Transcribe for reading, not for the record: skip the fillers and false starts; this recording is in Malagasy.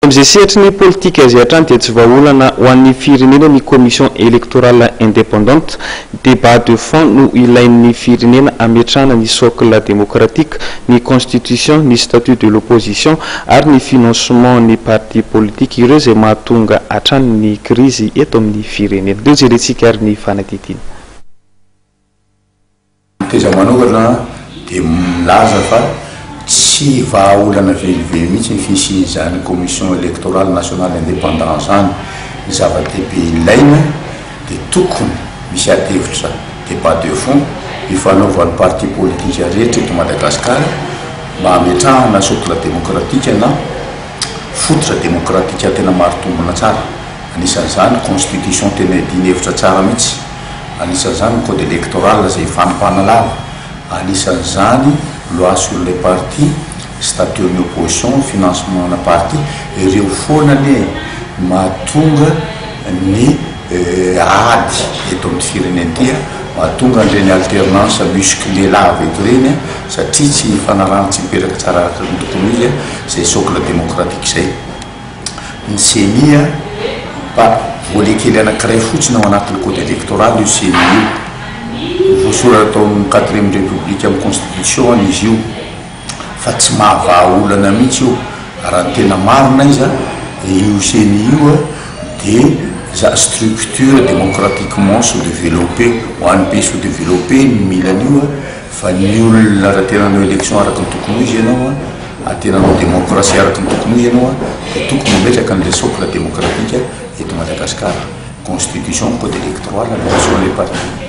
Amin'izay sehatry ny politika izay hatrany dia tsy vahaolana ho an'ny firenena ny commission électorale indépendante. Débat de fond no ilain'ny firenena hametrahana ny socle démocratique, ny constitution, ny statut de l'opposition ary ny financement ny parti politique. Ireo izay mahatonga hatrany ny krizy eto amin'ny firenena. Ireo jerentsika ary ny fanadihadiana. Teza manokana dia milaza fa tsy vahaolana velively mihitsy ny fisian'izany Commission Electorale Nationale Indépendant izany. Ny zava-dehibe ilaina dia tokony misy adihevitra, débat de fond, ifanaovan'ny parti politika rehetra eto Madagasikara mba hametrahana socle démocratique na fototra demokratika tena marin-tombona tsara. Anisan'izany constitution tena iadiana hevitra tsara mihitsy. Anisan'izany ny code électoral izay ifanipahana lava, anisan'izany loi sur les partis, statut ny opposition, financement ana parti, ireo foana anie no mahatonga ny ady eto amin'ity firenena ity, mahatonga an'ireny alternance musclée lava eto ireny satria tsy ifanarahana, tsy mipetraka tsara araka ny tokony ho izy izay socle démocratique izay. Ny ceni a, mba volet kely anankiray fotsiny ao anatin'ny code électoral io ceni io. Voasoratra tao amin'ny quatrième république amin'ny constitution any izy io fa tsy mahavaha olana mihitsy io. Raha ny tena marina aiza io ceni io a dia za structure démocratiquement sous développé ho an'ny pays sous développé ny mila an'io a. Fa ny olona raha tena hanao élection araka ny tokony ho izy ianao a, tena hanao démocratie araka ny tokony ho izy ianao a, dia tokony hametraka an'ilay socle démocratique eto Madagascar, constitution, code électoral, loi sur les partis.